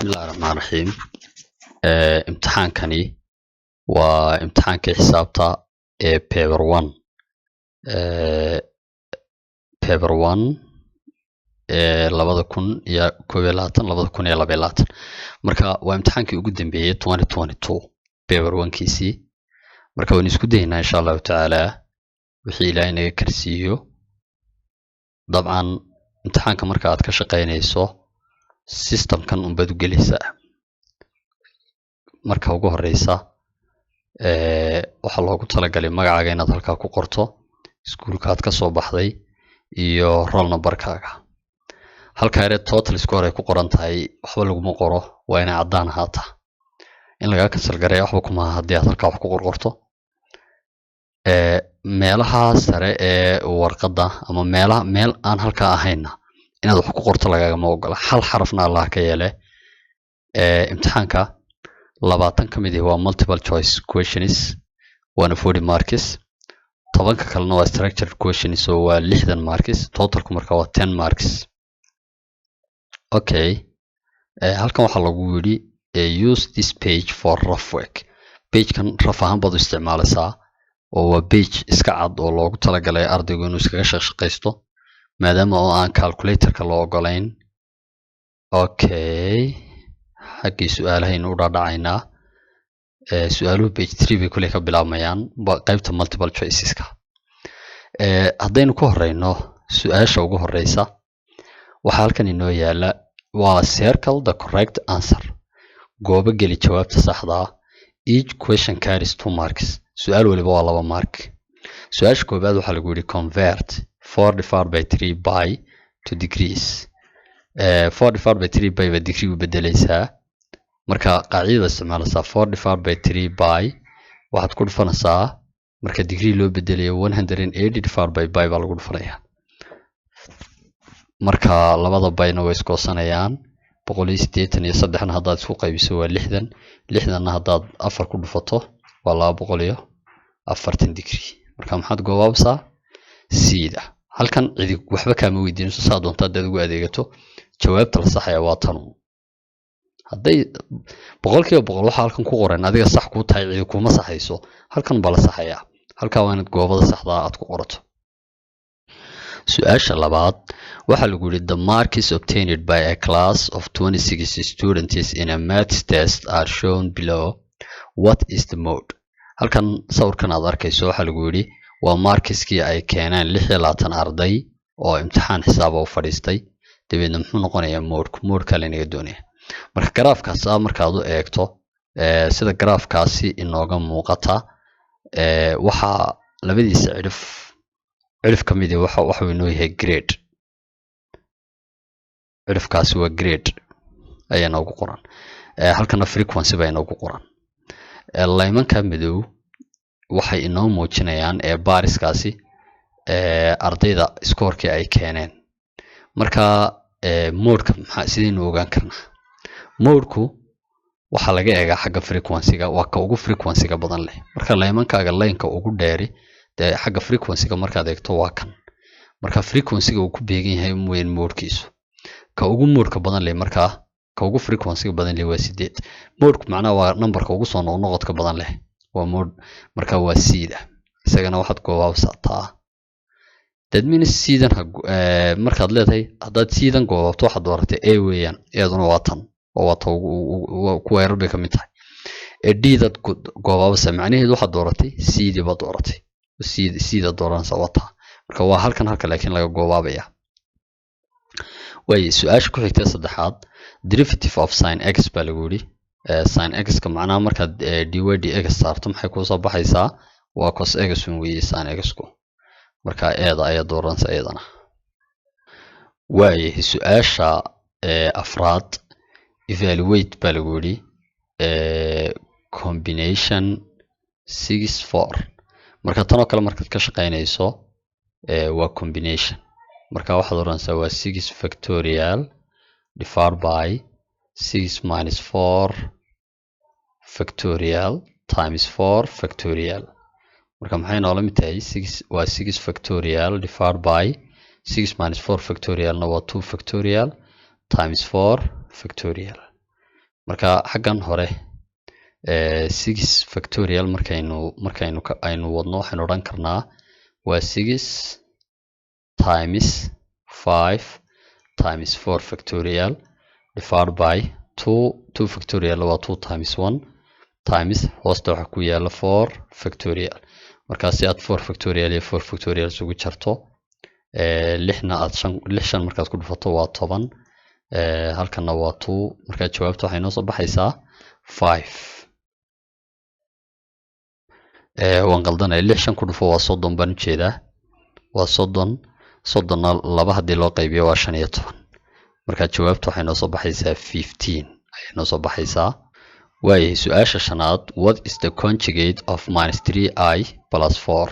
Bismillahi Raxmaani Raxiim. Imtixaankani waa imtixaankii xisaabta ee paper one, paper one ee 2021, 2022. Marka waa imtixaankii ugu dambeeyey 2022 paper one-kiisii. Marka waynu isku dayeynaa, insha Allahu tacaala, wixii Ilaahay naga karsiiyo. Dabcan imtixaanka marka aad ka shaqaynayso, systemkan unbaad u gelaysaa. Marka ugu horeysa waxaa loogu talagalay magacaaga inaad halkaa ku qorto, iskuulka aad ka soo baxday iyo roll numberkaaga. Halka ere total score ay ku qoran tahay waxba laguma qoro, waa inay caddaan ahaataa. In lagaa cancel gareeya waxba kuma aha haddii aad halkaa wax ku qorqorto. Meelaha sare ee warqadda ama meelaha meel aan halkaa ahayna inaad wax ku qorto lagagama ogola, hal xarafna Allah ka yeele. Imtixaanka 20 ka mid ihi waa multiple choice questions, waana 40 marks. 10-ka kalena waa structured questions oo waa 60 marks. Totalku marka waa 10 marks. Okay, halkan waxaa lagu yidhi "Use this page for rough work." Pagekan rough ahaan baad u isticmaalaysaa oo waa page iska cad oo loogu talagalay ardaygu inuu iskaga shaqshaqaysto, maadaama oo aan calculatorka loo ogolayn. Okay, xaggii su-aalahaynu u dhaadhacaynaa. Su-aaluhu page 3 bay kuley ka bilaabmayaan, qaybta multiple choiceska. Haddaynu ku horeyno su-aasha ugu horeysa, waxaa halkan inoo yaala waa "Circle the correct answer", goobo geli jawaabta saxda ah. Each question carries two marks. Su-aal waliba waa 2 mark. Su-aasha koobaad waxaa lagu yidhi "Convert four divided by three pi to degrees." Four divided by three pi baa degree u bedeleysaa. Marka qaacidada isticmaalaysaa four divided by three pi waxaad ku dhufanaysaa, marka degree loo bedelayo, 180 divided by pi baa lagu dhufanayaa. Marka labada pi-na way iskoosanayaan. 183-na haddaad isku qaybiso waa 60. 60-na haddaad afar ku dhufato waa 240 degree. Marka maxaad goobaabsaa? Siida halkan cidi waxba kaama weydiinayso, saa doonta haddaad ugu adeegato. Jawaabta la saxaya waa tanu. Hadday 100% waxaa halkan ku qoran adiga sax kuu tahay, cidi kuma saxayso, halkan baa la saxayaa. Halkaa waa inaad goobada saxdaa aad ku qorato. Su-aasha labaad waxaa lagu yidhi "The marks obtained by a class of 26 students in a maths test are shown below. What is the mode?" Halkan sawirkan aad arkayso waxaa lagu yidhi waa markiskii ay keeneen 26 arday oo imtixaan xisaaba u fadhiistay. Dabeedna muxuu noqonayaa modeku? Modeka laynaga doonaya. Marka garaafkaas ah markaad u eegto, sida garaafkaasi inooga muuqata, waxaa labadiisa cidhif, cidhif ka midi waxuu inoo yahay grade. Cidhifkaasi waa grade ayaa inoogu qoran. Halkana frequency baa inoogu qoran. Laymanka madow waxay inoo muujinayaan ee bariskaasi ardayda scorekii ay keeneen. Marka modeka maxaa, sidaynu ogaan karnaa modeku? Waxaa laga eegaa xagga frequency-ga. Waa ka ugu frequency-ga badan leh. Marka laymankaaga laynka ugu dheeri dee xagga frequency-ga markaad eegto waa kan. Marka frequency-ga uu ku beegan yahay weyn modekiisu, ka ugu modeka badan leh, markaa ka ugu frequency-ga badan leh waa 8. Modeku macnaha waa numberka ugu soo noqnoqodka badan leh, waa mode. Marka waa C-da. Isagana waxaad goobaabsataa. That means C-dan markaad leedahay, haddaad C-dan goobaabto, waxaad dooratay A weeyaan. Eeduna waa tan oo waa ta kuwa erar bay ka mid tahay. Ee D-daad goobaabasa, macnaheedu waxaad dooratay C-dii baad dooratay. C-da dooranaysa waa taa. Marka waa halkan halka laakiin laga goobaabaya. Waaye, su-aasha ku xigtay saddexaad, "Derivative of sin x" baa lagu yidhi. Sin x-ka macnaha markaad dy dx saarto, maxay kusoo baxaysaa? Waa cos x un weeye sin x-ku. Marka eeda ayaa dooranaysa iyadana. Waaye, su-aasha afraad, "Evaluate" baa lagu yidhi combination six four. Marka tanoo kale markaad ka shaqaynayso, waa combination. Marka waxaad oranaysaa waa six factorial divided by six minus four factorial times four factorial. Marka maxay noola mid tahay? Six waa six factorial divided by six minus four factorialna waa two factorial times four factorial. Marka xaggan hore six factorial markaynu aynu wadno, waxaynu odhan karnaa waa six times five times four factorial divided by two. Two factorial waa two times one, times hoosta waxaa ku yaala four factorial. Markaa si aad four factorial iyo four factorial isugu jarto, lixna aad shan, lix shan markaad ku dhufato waa 10, halkanna waa two. Markaa jawaabta waxay noo soo baxaysaa five. Waan qaldanaya, lix shan ku dhufo waa 30 baan ujeedaa, waa 30. 30-na laba haddii loo qaybiyo waa 15. Marka jawaabta waxay noo soo baxaysaa 15 ayay noo soo baxaysaa. Waayahay, su-aasha shanaad: what is the conjugate of minus three i plus four?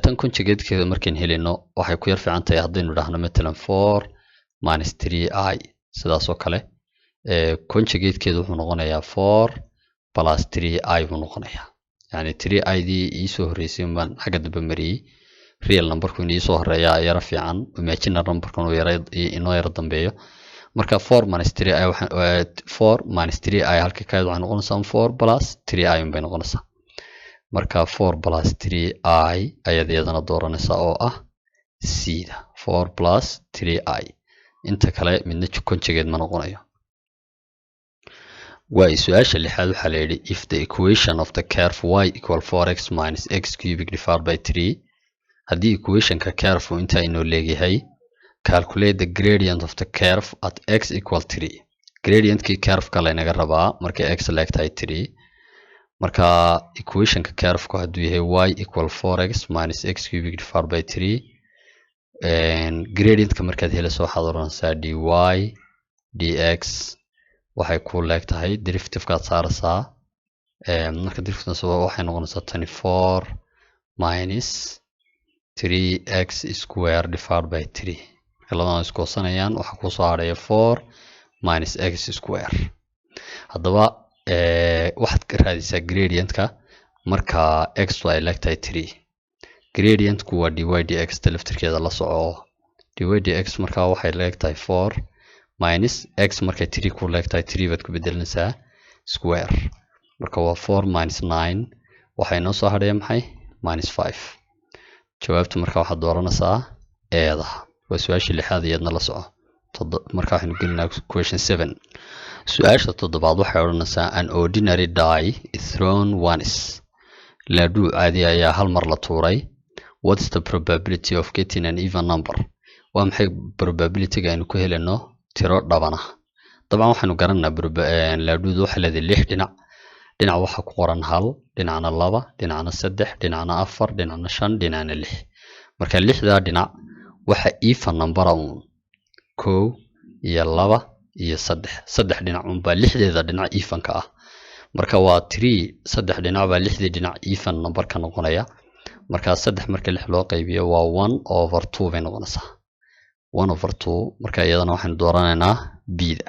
Tan conjugatekeeda markayn helino, waxay ku yar fiican tahay haddaynu idhaahno matalan four minus three i, sidaas oo kale, conjugatekeedu wuxuu noqonayaa four plus three i buu noqonayaa. Yani three i dii iisoo horreysay baan xagga dambe mariyey. Real numberku in iisoo horeeyaa yara fiican, imaginary numberku inuu yara inoo yara dambeeyo. Marka four minus three i, four minus three i halka kayd waxay noqonaysaa four plus three i unbay noqonaysaa. Marka four plus three i ayaad iyadana dooranaysaa, oo ah c-da, four plus three i. Inta kale midna conjugate ma noqonayo. Waay, su-aasha lixaad waxaa la yidhi: if the equation of the curve y equal four x minus x cubic divided by three, haddii equationka curve intaa inoo leegyahay, calculate the gradient of the curve at x equal three. Gradientkii curveka laynaga rabaa markay x leeg tahay three. Marka equationka curveku hadduu yahay y equal four x minus x cubic divided by three, gradientka markaad helayso waxaad odhanaysaa dy dx waxay ku leeg tahay, derivativekaad saaraysaa. Marka derivative waxay noqonaysaa 24 minus three x square divided by three. Marka labadan iskoosanayaan, waxaa kusoo hadhaya four minus x square. Haddaba waxaad ka raadisaa gradientka marka x ay leeg tahay three. Gradientku waa dy dx ta laftirkeeda la soco. Dy dx markaa waxay leeg tahay four minus x, markay three ku leeg tahay three baad ku bedelinaysaa, square. Marka waa four minus nine, waxay noo soo hadhaya maxay? Minus five. Jawaabta marka waxaad dooranaysaa eeda. Waa su-aashii lixaad, iyadna la soco. Marka waxaynu gelinaa question seven. Su-aasha toddobaad waxay odhanaysaa: an ordinary die is thrown once, laadhuu caadi ayaa hal mar la tuuray. What is the probability of getting an even number? Waa maxay probabilityga aynu ku helino tiro dhabana? Dabcan waxaynu garananaa laadhuudu waxay leedahay lix dhinac. Dhinac waxaa ku qoran hal, dhinacna laba, dhinacna saddex, dhinacna afar, dhinacna shan, dhinacna lix. Marka lixdaa dhinac waxa even numbera uun kow iyo laba iyo saddex. Saddex dhinac unbaa lixdeeda dhinac evenka ah. Marka waa three, saddex dhinac baa lixdii dhinac even number ka noqonaya. Marka saddex marka lix loo qaybiyo waa one over two bay noqonaysaa, one over two. Marka iyadana waxaynu dooranaynaa b-da.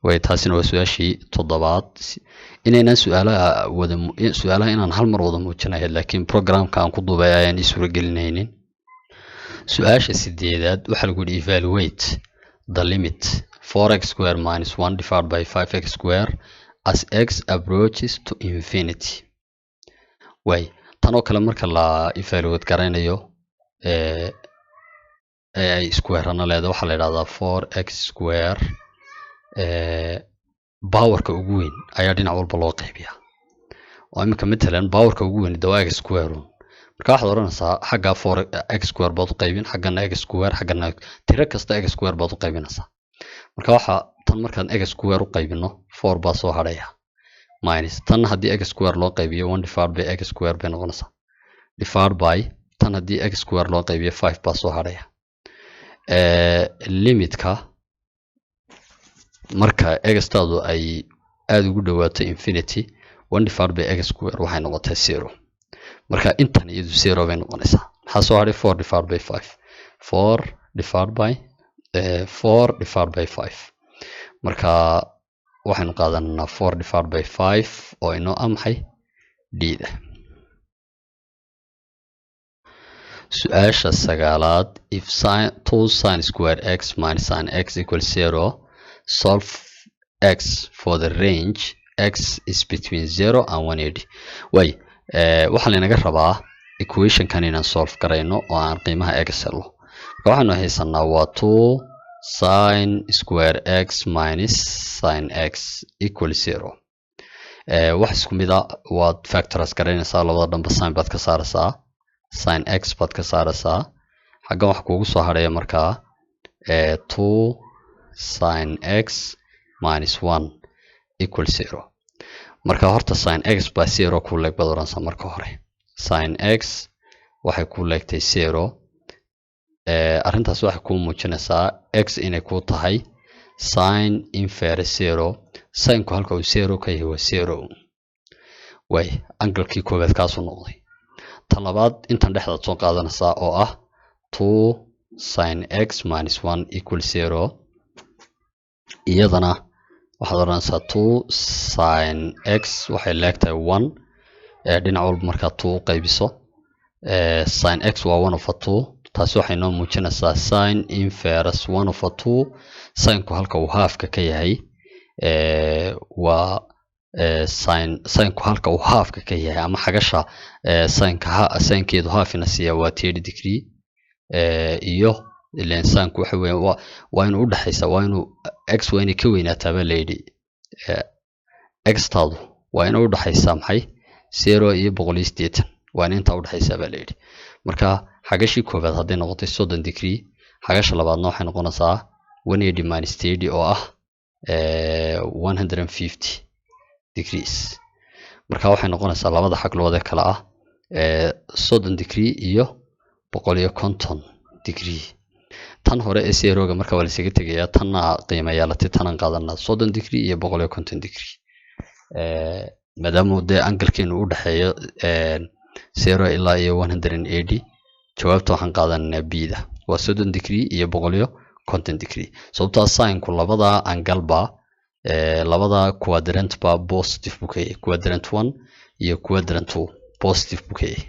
Way, taasina waa su-aashii toddobaad. Inaynaan su-aalaha wada, su-aalaha inaan hal mar wada muujinahay, laakiin programka aan ku duubay ayaan ii suuragelinaynin. Su-aasha sideedaad waxaa lagu yidhi: evaluate the limit 4x square minus 1 divided by 5x square as x approaches to infinity. Way, tan oo kale marka la evaluate garaynayo ee ay square-ana leedahay, waxaa la yidhahdaa 4x square, powerka ugu weyn ayaa dhinac walba loo qaybiyaa. Oo iminka matalan powerka ugu weyn de waa x square un. Marka waxaad odhanaysaa xagga four x square baad u qaybin, xaggana x square, xaggana tiro kasta x square baad u qaybinaysaa. Marka waxa tan markaan x square u qaybino, four baa soo hadhaya, minus tan haddii x square loo qaybiyo one divided by x square bay noqonaysaa, divided by tan haddii x square loo qaybiyo five baa soo hadhaya. Limitka marka x-taadu ay aada ugu dhawaato infinity, one divided by x square waxay noqotay zero. Marka intan iyadu zero bay noqonaysaa. Maxaa soo hadhay? Four divided by five, four divided by four divided by five. Marka waxaynu qaadanaa four divided by five oo inoo ah maxay? D-da. Su-aasha sagaalaad: if sin two sin square x minus sin x equals zero, solve x for the range x is between 0 and 180. Way, waxaa laynaga rabaa equationkan inaan solve garayno oo aan qiimaha x helo. Marka waxaanu haysanaa waa 2 sin square x minus sin x equal 0. Wax isku mid a waad factorize garaynaysaa, labada dhanba sin baad ka saaraysaa, sin x baad ka saaraysaa. Xaggan waxa kuugu soo hadhaya markaa 2 sin x minus 1 equal 0. Marka horta sin x baa 0 ku leeg baad oranaysaa. Marka hore sin x waxay ku leegtay 0. Arrintaas waxay kuu muujinaysaa x inay ku tahay sin inverse 0. Sinku halka uu 0 ka yahay waa 0. Way, anglekii koowaad kaasuu noqday. Tan labaad intan dhexdaad soo qaadanaysaa oo ah 2 sin x minus 1 equal 0. Iyadana waxaad odhanaysaa 2 sin x waxay leegtahay 1. Dhinac walba markaa 2 u qaybiso, sin x waa 1 over 2. Taasi waxay noo muujinaysaa sin inverse 1 over 2. Sinku halka uu halfka ka yahay waa sin. Sinku halka uu halfka ka yahay ama xagasha sinka sinkeedu half ina siiya waa 30 degree. Iyo ileen sinku waxa weeye waa inuu udhexaysa, waa inuu x waa inay ka weynaataa baa layidhi. X-taadu waa inay udhexaysaa maxay? 0 iyo 180 waa in intaa udhexaysaa baa layidhi. Marka xagashii koowaad hadday noqotay 30 degree, xagasha labaadna waxay noqonaysaa 180 minus 30 oo ah 150 degrees. Marka waxay noqonaysaa labada xaglood ee kale ah 30 degree iyo 150 degree. Tan hore ee zeroga marka waa laisaga tegayaa, tanna qiima yeelatay, tanan qaadanaa, 30 degree iyo 150 degree. Maadaama dee anglekeenu u dhexeeyo 0 ilaa iyo 180, jawaabta waxaan qaadanaynaa b-da, waa 30 degree iyo 150 degree, sababtaa sinku labada angleba, labada quadrant ba positive buu ka yahay, quadrant one iyo quadrant two positive buu ka yahay.